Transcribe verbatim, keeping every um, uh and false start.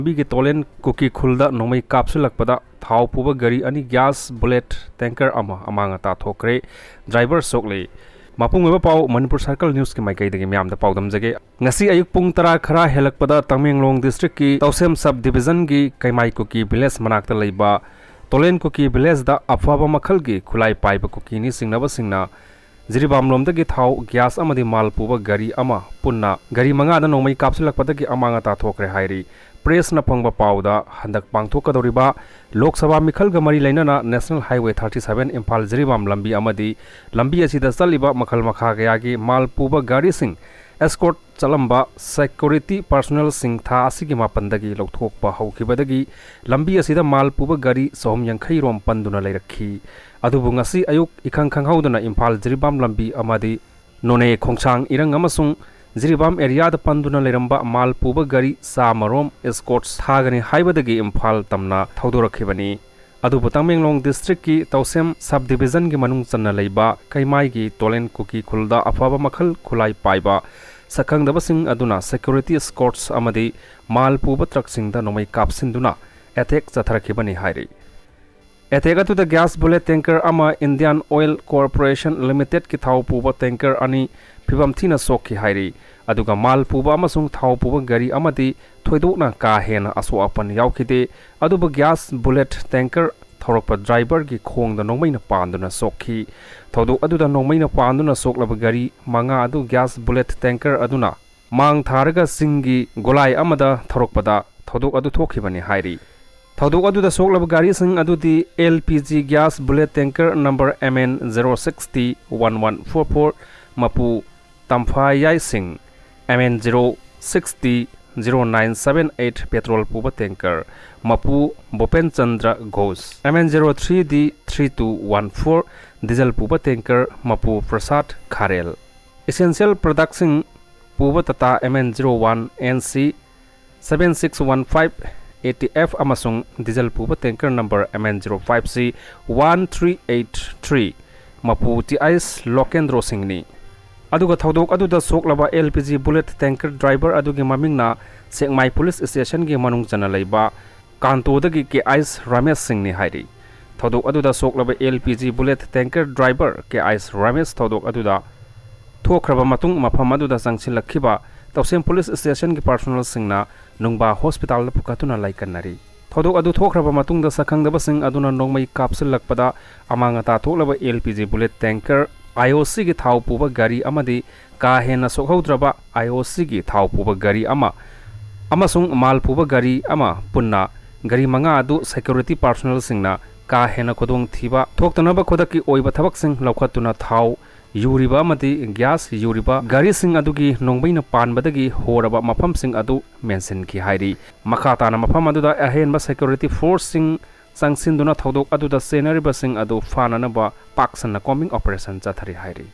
ꯂꯝꯕꯤꯒꯤ ꯇꯣꯂꯦꯟ ꯀꯨꯀꯤ ꯈꯨꯜꯗ ꯅꯣꯡꯃꯩ ꯀꯥꯞꯁꯤꯜꯂꯛꯄꯗ ꯊꯥꯎ ꯄꯨꯕ ꯒꯥꯔꯤ ꯑꯅꯤ, ꯒ꯭ꯌꯥꯁ ꯕꯨꯂꯦꯠ ꯇꯦꯡꯀꯔ ꯑꯃ ꯑꯃꯥꯡ ꯑꯇꯥ ꯊꯣꯛꯈ꯭ꯔꯦ꯫ ꯗ꯭ꯔꯥꯏꯚꯔ ꯁꯣꯛꯂꯤ꯫ ꯃꯄꯨꯡ ꯑꯣꯏꯕ ꯄꯥꯎ ꯃꯅꯤꯄꯨꯔ ꯁꯔꯀꯜ ꯅ꯭ꯌꯨꯁꯀꯤ ꯃꯥꯏꯀꯩꯗꯒꯤ ꯃꯤꯌꯥꯝꯗ ꯄꯥꯎꯗꯝꯖꯒꯦ꯫ ꯉꯁꯤ ꯑꯌꯨꯛ ꯄꯨꯡ ꯇꯔꯥ ꯈꯔ ꯍꯦꯜꯂꯛꯄꯗ ꯇꯃꯦꯡꯂꯣꯡ ꯗꯤꯁꯇ꯭ꯔꯤꯛꯀꯤ ꯇꯧꯁꯦꯝ ꯁꯕ ꯗꯤꯕꯤꯖꯟꯒꯤ ꯀꯩꯃꯥꯏ ꯀꯨꯀꯤ ꯚꯤꯂꯦꯖ ꯃꯅꯥꯛꯇ ꯂꯩꯕ ꯇꯣꯂꯦꯟ ꯀꯨꯀꯤ ꯚꯤꯂꯦꯖꯗ ꯑꯐꯕ ꯃꯈꯜꯒꯤ ꯈꯨꯠꯂꯥꯏ ꯄꯥꯏꯕ ꯀꯨꯀꯤꯅꯤ ꯆꯤꯡꯅꯕꯁꯤꯡꯅ ꯖꯤꯔꯤꯕꯥꯝꯂꯣꯝꯗꯒꯤ ꯊꯥꯎ, ꯒ꯭ꯌꯥꯁ ꯑꯃꯗꯤ ꯃꯥꯜ ꯄꯨꯕ ꯒꯥꯔꯤ ꯑꯃ ꯄꯨꯟꯅ ꯒꯥꯔꯤ ꯃꯉꯥꯗ ꯅꯣꯡꯃꯩ ꯀꯥꯞꯁꯤꯜꯂꯛꯄꯗꯒꯤ ꯑꯃꯥꯡ ꯑꯇꯥ ꯊꯣꯛꯈ꯭ꯔꯦ ꯍꯥꯏꯔꯤ꯫ ꯄ꯭ꯔꯦꯁꯅ ꯐꯪꯕ ꯄꯥꯎꯗ, ꯍꯟꯗꯛ ꯄꯥꯡꯊꯣꯛꯀꯗꯧꯔꯤꯕ ꯂꯣꯛ ꯁꯚꯥ ꯃꯤꯈꯜꯒ ꯃꯔꯤ ꯂꯩꯅꯅ national highway thirty seven Imphal Jiribam ꯂꯝꯕꯤ ꯑꯃꯗꯤ ꯂꯝꯕꯤ ꯑꯁꯤꯗ ꯆꯠꯂꯤꯕ ꯃꯈꯜ ꯃꯈꯥ ꯀꯌꯥꯒꯤ ꯃꯥꯜ ꯄꯨꯕ ꯒꯥꯔꯤꯁꯤꯡ ꯑꯦꯁꯀꯣꯔꯠ ꯆꯠꯂꯝꯕ ꯁꯦꯀ꯭ꯌꯨꯔꯤꯇꯤ ꯄꯥꯔꯁꯣꯅꯦꯜꯁꯤꯡ ꯊꯥ ꯑꯁꯤꯒꯤ ꯃꯥꯄꯟꯗꯒꯤ ꯂꯧꯊꯣꯛꯄ ꯍꯧꯈꯤꯕꯗꯒꯤ ꯂꯝꯕꯤ ꯑꯁꯤꯗ ꯃꯥꯜ ꯄꯨꯕ ꯒꯥꯔꯤ ꯆꯍꯨꯝ ꯌꯥꯡꯈꯩ ꯔꯣꯝ ꯄꯟꯗꯨꯅ ꯂꯩꯔꯛꯈꯤ꯫ ꯑꯗꯨꯕꯨ ꯉꯁꯤ ꯑꯌꯨꯛ ꯏꯈꯪ ꯈꯪꯍꯧꯗꯅ ꯏꯝꯐꯥꯜ ꯖꯤꯔꯤꯕꯥꯝ ꯂꯝꯕꯤ ꯑꯃꯗꯤ ꯅꯣꯅꯦ ꯈꯣꯡꯁꯥꯡ ꯏꯔꯪ ꯑꯃꯁꯨꯡ ꯖꯤꯔꯤꯕꯥꯝ ꯑꯦꯔꯤꯌꯥꯗ ꯄꯟꯗꯨꯅ ꯂꯩꯔꯝꯕ ꯃꯥꯜ ꯄꯨꯕ ꯒꯥꯔꯤ ꯆꯥꯝꯃ ꯔꯣꯝ ꯑꯦꯁꯀꯣꯔꯠꯁ ꯊꯥꯒꯅꯤ ꯍꯥꯏꯕꯗꯒꯤ ꯏꯝꯐꯥꯜ ꯇꯝꯅ ꯊꯧꯗꯣꯔꯛꯈꯤꯕꯅꯤ꯫ ꯑꯗꯨꯕꯨ ꯇꯃꯦꯡꯂꯣꯡ ꯗꯤꯁꯇ꯭ꯔꯤꯛꯀꯤ ꯇꯧꯁꯦꯝ ꯁꯕ ꯗꯤꯕꯤꯖꯟꯒꯤ ꯃꯅꯨꯡ ꯆꯟꯅ ꯂꯩꯕ ꯀꯩꯃꯥꯏꯒꯤ ꯇꯣꯂꯦꯟ ꯀꯨꯀꯤ ꯈꯨꯜꯗ ꯑꯐꯕ ꯃꯈꯜ ꯈꯨꯠꯂꯥꯏ ꯄꯥꯏꯕ ꯁꯛꯈꯪꯗꯕꯁꯤꯡ ꯑꯗꯨꯅ ꯁꯦꯀ꯭ꯌꯨꯔꯤꯇꯤ ꯑꯦꯁꯀꯣꯔꯠꯁ ꯑꯃꯗꯤ ꯃꯥꯜ ꯄꯨꯕ ꯇ꯭ꯔꯛꯁꯤꯡꯗ ꯅꯣꯡꯃꯩ ꯀꯥꯞꯁꯤꯟꯗꯨꯅ ꯑꯦꯇꯦꯛ ꯆꯠꯊꯔꯛꯈꯤꯕꯅꯤ ꯍꯥꯏꯔꯤ꯫ ꯑꯦꯇꯦꯛ ꯑꯗꯨꯗ ꯒ꯭ꯌꯥꯁ ꯕꯨꯂꯦꯠ ꯇꯦꯡꯀꯔ ꯑꯃ, ꯏꯟꯗꯤꯌꯥꯟ ꯑꯣꯏꯜ ꯀꯣꯔꯄꯣꯔꯦꯁꯟ ꯂꯤꯃꯤꯇꯦꯗꯀꯤ ꯊꯥꯎ ꯄꯨꯕ ꯇꯦꯡꯀꯔ ꯑꯅꯤ ꯐꯤꯕꯝ ꯊꯤꯅ ꯁꯣꯛꯈꯤ ꯍꯥꯏꯔꯤ꯫ ꯑꯗꯨꯒ ꯃꯥꯜ ꯄꯨꯕ ꯑꯃꯁꯨꯡ ꯊꯥꯎ ꯄꯨꯕ ꯒꯥꯔꯤ ꯑꯃꯗꯤ ꯊꯣꯏꯗꯣꯛꯅ ꯀꯥ ꯍꯦꯟꯅ ꯑꯁꯣꯛ ꯑꯄꯟ ꯌꯥꯎꯈꯤꯗꯦ꯫ ꯑꯗꯨꯕꯨ ꯒ꯭ꯌꯥꯁ ꯕꯨꯂꯦꯠ ꯇꯦꯡꯀꯔ ꯊꯧꯔꯛꯄ ꯗ꯭ꯔꯥꯏꯚꯔꯒꯤ ꯈꯣꯡꯗ ꯅꯣꯡꯃꯩꯅ ꯄꯥꯟꯗꯨꯅ ꯁꯣꯛꯈꯤ꯫ ꯊꯧꯗꯣꯛ ꯑꯗꯨꯗ ꯅꯣꯡꯃꯩꯅ ꯄꯥꯟꯗꯨꯅ ꯁꯣꯛꯂꯕ ꯒꯥꯔꯤ ꯃꯉꯥ ꯑꯗꯨ ꯒ꯭ꯌꯥꯁ ꯕꯨꯂꯦꯠ ꯇꯦꯡꯀꯔ ꯑꯗꯨꯅ ꯃꯥꯡ ꯊꯥꯔꯒ ꯆꯤꯡꯒꯤ ꯒꯣꯂꯥꯏ ꯑꯃꯗ ꯊꯧꯔꯛꯄꯗ ꯊꯧꯗꯣꯛ ꯑꯗꯨ ꯊꯣꯛꯈꯤꯕꯅꯤ ꯍꯥꯏꯔꯤ꯫ ꯊꯧꯗꯣꯛ ꯑꯗꯨꯗ ꯁꯣꯛꯂꯕ ꯒꯥꯔꯤꯁꯤꯡ ꯑꯗꯨꯗꯤ L P G gas bullet tanker number M N zero six T one one four four ꯃꯄꯨ ꯇꯝꯐꯥꯌꯥꯏ ꯁꯤꯡ, M N zero six T zero nine seven eight petrol ꯄꯨꯕ ꯇꯦꯡꯀꯔ ꯃꯄꯨ Bhupen Chandra Ghosh, M N zero three D three two one four diesel ꯄꯨꯕ ꯇꯦꯡꯀꯔ ꯃꯄꯨ Prasad Kharel. Essential ꯄ꯭ꯔꯗꯛꯁꯤꯡ ꯄꯨꯕ Tata M N zero one N C seven six one five A T F ꯑꯃꯁꯨꯡ diesel ꯄꯨꯕ tanker number M N zero five C one three eight three ꯃꯄꯨ T ice ꯂꯣꯀꯦꯟꯗ꯭ꯔꯣ ꯁꯤꯡꯅꯤ꯫ ꯑꯗꯨꯒ ꯊꯧꯗꯣꯛ ꯑꯗꯨꯗ ꯁꯣꯛꯂꯕ L P G bullet tanker driver ꯑꯗꯨꯒꯤ ꯃꯃꯤꯡꯅ ꯁꯦꯛꯃꯥꯏ police station ꯒꯤ ꯃꯅꯨꯡ ꯆꯟꯅ ꯂꯩꯕ ꯀꯥꯟꯇꯣꯗꯒꯤ K ꯑꯥꯏꯁ ꯔꯥꯃꯦꯁ ꯁꯤꯡꯅꯤ ꯍꯥꯏꯔꯤ꯫ ꯊꯧꯗꯣꯛ ꯑꯗꯨꯗ ꯁꯣꯛꯂꯕ L P G bullet tanker driver K ice Ramesh ꯊꯧꯗꯣꯛ ꯑꯗꯨꯗ ꯊꯣꯛꯈ꯭ꯔꯕ ꯃꯇꯨꯡ ꯃꯐꯝ ꯑꯗꯨꯗ ꯆꯪꯁꯤꯜꯂꯛꯈꯤꯕ ꯇꯧꯁꯦꯝ police station ꯒꯤ personnel ꯁꯤꯡꯅ ꯅꯨꯡꯕꯥ hospital ꯗ ꯄꯨꯈꯠꯇꯨꯅ ꯂꯥꯏꯀꯠꯅꯔꯤ꯫ ꯊꯧꯗꯣꯛ ꯑꯗꯨ ꯊꯣꯛꯈ꯭ꯔꯕ ꯃꯇꯨꯡꯗ ꯁꯛꯈꯪꯗꯕꯁꯤꯡ ꯑꯗꯨꯅ ꯅꯣꯡꯃꯩ ꯀꯥꯞꯁꯤꯜꯂꯛꯄꯗ ꯑꯃꯥꯡ ꯑꯇꯥ ꯊꯣꯛꯂꯕ L P G bullet tanker I O C ꯒꯤ ꯊꯥꯎ ꯄꯨꯕ ꯒꯥꯔꯤ ꯑꯃꯗꯤ ꯀꯥ ꯍꯦꯟꯅ ꯁꯣꯛꯍꯧꯗ꯭ꯔꯕ I O C ꯒꯤ ꯊꯥꯎ ꯄꯨꯕ ꯒꯥꯔꯤ ꯑꯃ ꯑꯃꯁꯨꯡ ꯃꯥꯜ ꯄꯨꯕ ꯒꯥꯔꯤ ꯑꯃ ꯄꯨꯟꯅ ꯒꯥꯔꯤ ꯃꯉꯥ ꯑꯗꯨ security personnel ꯁꯤꯡꯅ ꯀꯥ ꯍꯦꯟꯅ ꯈꯨꯗꯣꯡꯊꯤꯕ ꯊꯣꯛꯇꯅꯕ ꯈꯨꯗꯛꯀꯤ ꯑꯣꯏꯕ ꯊꯕꯛꯁꯤꯡ ꯂꯧꯈꯠꯇꯨꯅ ꯊꯥꯎ ꯌꯨꯔꯤꯕ ꯑꯃꯗꯤ gas ꯌꯨꯔꯤꯕ ꯒꯥꯔꯤꯁꯤꯡ ꯑꯗꯨꯒꯤ ꯅꯣꯡꯃꯩꯅ ꯄꯥꯟꯕꯗꯒꯤ ꯍꯣꯔꯕ ꯃꯐꯝꯁꯤꯡ ꯑꯗꯨ ꯃꯦꯟꯁꯤꯟꯈꯤ ꯍꯥꯏꯔꯤ꯫ ꯃꯈꯥ ꯇꯥꯅ ꯃꯐꯝ ꯑꯗꯨꯗ ꯑꯍꯦꯟꯕ security force ꯁꯤꯡ ꯆꯪꯁꯤꯟꯗꯨꯅ ꯊꯧꯗꯣꯛ ꯑꯗꯨꯗ ꯆꯦꯟꯅꯔꯤꯕꯁꯤꯡ ꯑꯗꯨ ꯐꯥꯅꯅꯕ ꯄꯥꯛ ꯁꯟꯅ combing operation ꯆꯠꯊꯔꯤ ꯍꯥꯏꯔꯤ꯫